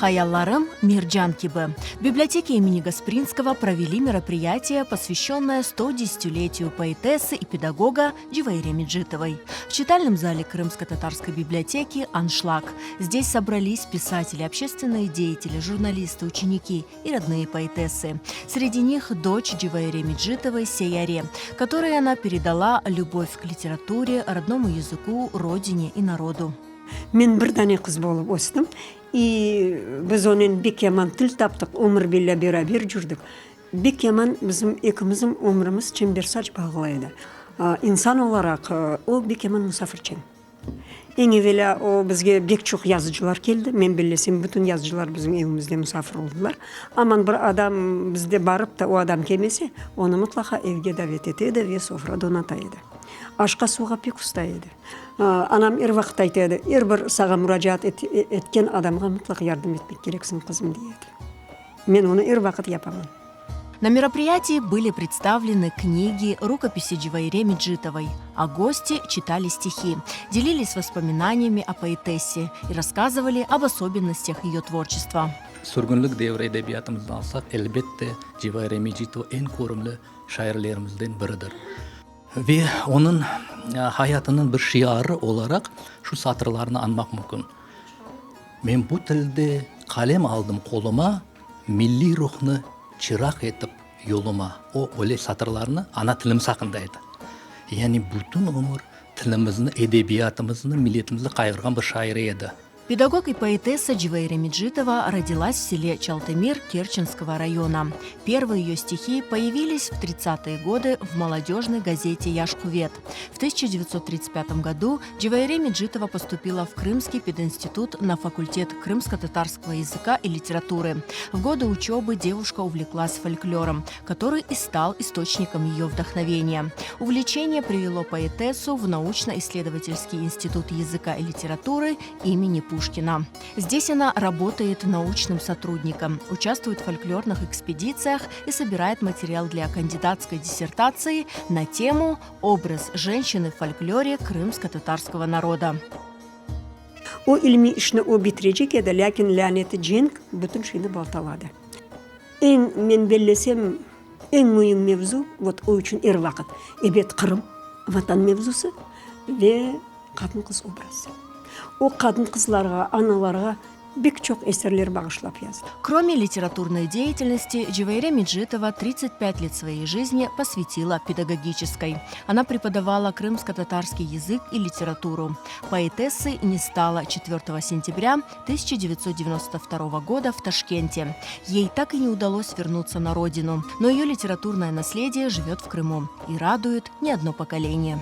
Hayallarım mercan kibi. В библиотеке имени Гаспринского провели мероприятие, посвященное 110-летию поэтессы и педагога Джеваире Меджитовой. В читальном зале Крымско-татарской библиотеки «Аншлаг». Здесь собрались писатели, общественные деятели, журналисты, ученики и родные поэтессы. Среди них дочь Джеваире Меджитовой Сейяре, которой она передала любовь к литературе, родному языку, родине и народу. Men bir dane qız bolıp östim, i biz onen bek yaman til taptıq, ömür billâ beraber cürdik. Bek yaman bizim ekimizniñ ömrümiz çembersaç bağlı edi. İnsan olaraq o bek yaman musafirçen. Eñ evelâ o bizge bek çoq yazıcılar keldi, men bellesem bütün yazıcılar bizim evimizde musafir oldılar. Aman bir adam bizde barıp da o adam kelmese, onı mıtlaqa evge davet ete edi ve sofra donata edi. Aşqa-suvğa pek usta edi. Anam er vaqıt ayta edi, er bir sağa muracaat etken adamğa mıtlaq yardım etmek kereksiñ, qızım, dey edi. Men onı er vaqıt yapaman. На мероприятии были представлены книги, рукописи Джеваире Меджитовой, а гости читали стихи, делились воспоминаниями о поэтессе и рассказывали об особенностях ее творчества. Sürgünlik devri edebiyatımıznı alsaq, elbette, Cevaire Mecitova eñ körümli şairlerimizden biridir. Ve onıñ hayatınıñ bir şiarı olaraq şu satırlarnı añmaq mümkün, Men bu tilde qalem aldım qoluma, Milliy ruhnı çıraq etip yoluma. O, öyle satırlarnı ana tilimiz aqqında ayta. Yani bütün ömür tilimizni, edebiyatımıznı, milletimizni qayğırğan bir şaire edi. Педагог и поэтесса Джеваире Меджитова родилась в селе Чалтемир Керченского района. Первые ее стихи появились в 30-е годы в молодежной газете «Яшкувет». В 1935 году Джеваире Меджитова поступила в Крымский пединститут на факультет крымско-татарского языка и литературы. В годы учебы девушка увлеклась фольклором, который и стал источником ее вдохновения. Увлечение привело поэтессу в научно-исследовательский институт языка и литературы имени Пушкина. Здесь она работает научным сотрудником, участвует в фольклорных экспедициях и собирает материал для кандидатской диссертации на тему «Образ женщины в фольклоре крымско-татарского народа». O ilmiy işni o bitirecek edi, lâkin lâneti cenk bütün şeyni baltaladı. Eñ, men bellesem, eñ müim mevzu, vot, o içün er vaqıt, ebet, Qırım, Vatan mevzusı ve qadın-qız obrazı. O qadın-qızlarğa, analarğa bek çoq eserler bağışlap yazdı. Кроме литературной деятельности, Джеваире Меджитова 35 лет своей жизни посвятила педагогической. Она преподавала крымско-татарский язык и литературу. Поэтессы не стало 4 сентября 1992 года в Ташкенте. Ей так и не удалось вернуться на родину, но ее литературное наследие живет в Крыму и радует не одно поколение.